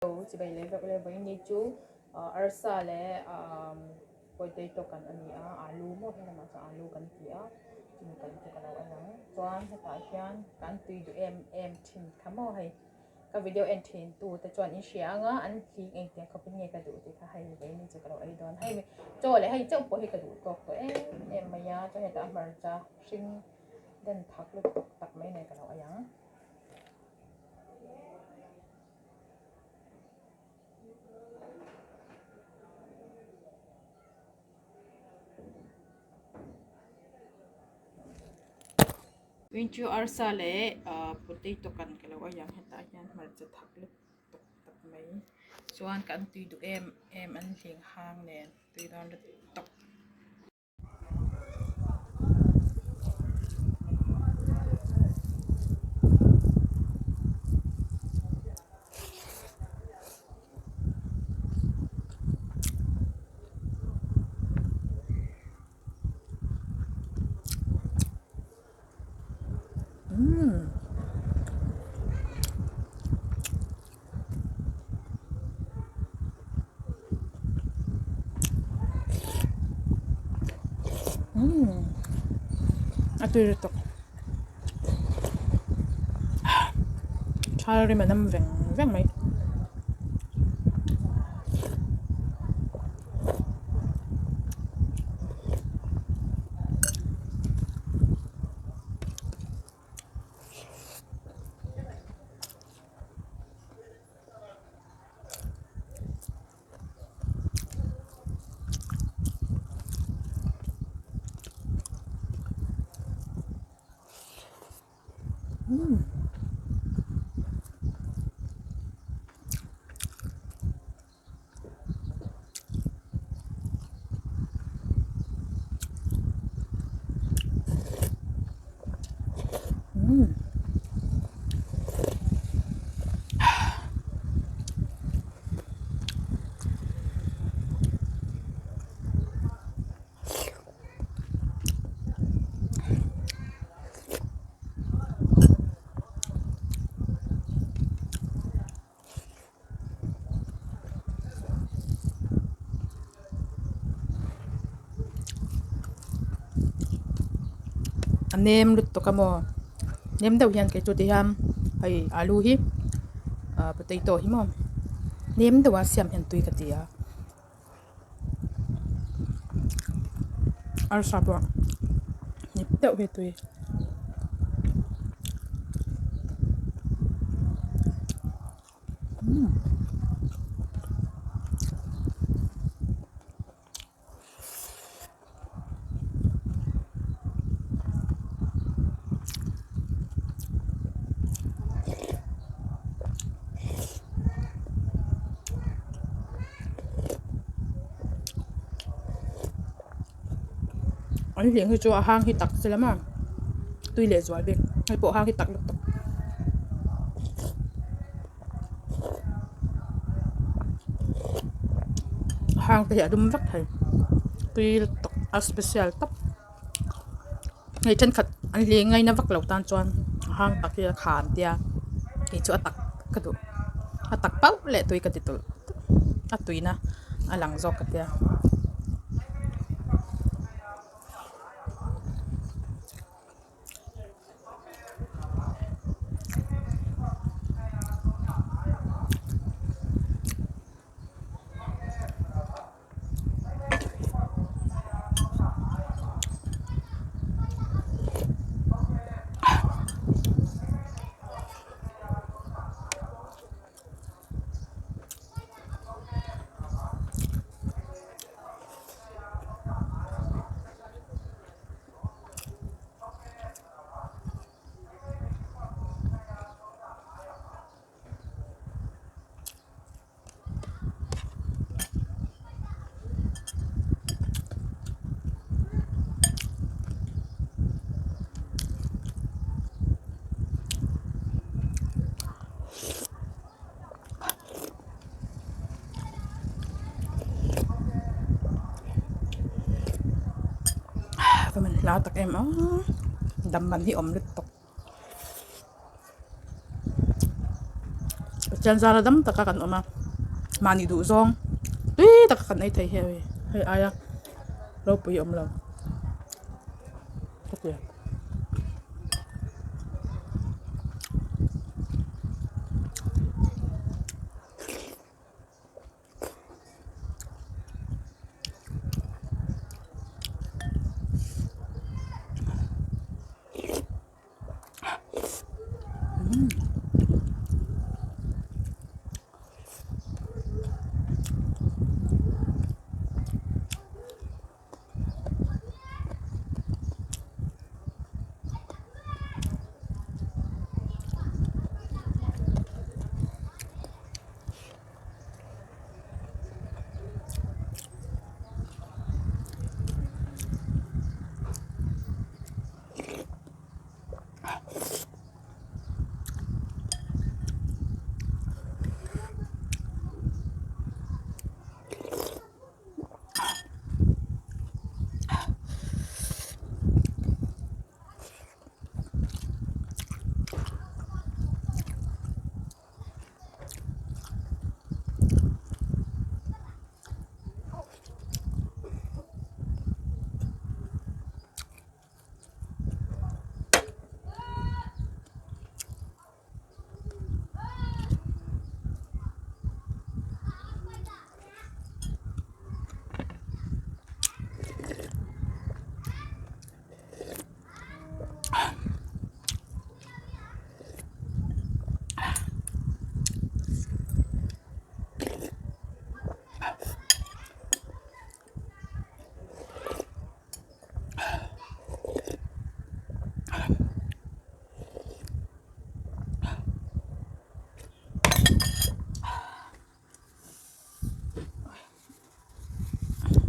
Lo chibai leh vek leh vawiin chu arsa leh potato kan a ni a alu maw helamah chuan alu kan ti a chumi kan chu ka lo en ang chuan hetah hian kan tui duh em em thin kha maw hei ka video en thin tu te chuan in hria ang a an hling engtiang khawpin nge ka duh tih kha hei vawiin chu ka lo ei dawn hei chaw leh hei chauh pawh hi ka duh tawk tawh em em mai a chuan hetah hmarcha hring den thak lutuk tak mai nen ka lo ei ang. Chu arsa leh ah potato kan ka lo a ang hetah hian hmarcha thak lutuk tak mai chuan kan tui duh em em an hling hang nen tui dawn lutuk. A tui lutuk thal rim a nam veng veng mai. A nem lutuk a maw nem deuh hian kei chu ti hian hei alu hi ah potato hi maw nem deuh a siam hian tui ka ti a arsa pawh nghet deuh hi tui. An hling hi chu a hang hi tak che lam a tui leh zual bik hei pawh hang hi tak lutuk. Hang te hi a dum vek thei tui lutuk a special tawp hei thenkhat an hling ngaina vak lo tan chuan a hang tak hi a kha an tia kei chu a tak ka duh a tak pauh leh tui ka ti tawlh a tuina a lang zawk ka tia. Va man hla tak em a dam man hi awm lutuk. Pathian zara dam taka kan awm a mahni duh zawng tui taka kan ei thei hi hei aia ropui a awm lo ka ti.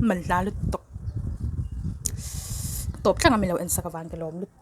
Man hla lutuk tawp thleng a min lo en sak avang ka lawm lutuk.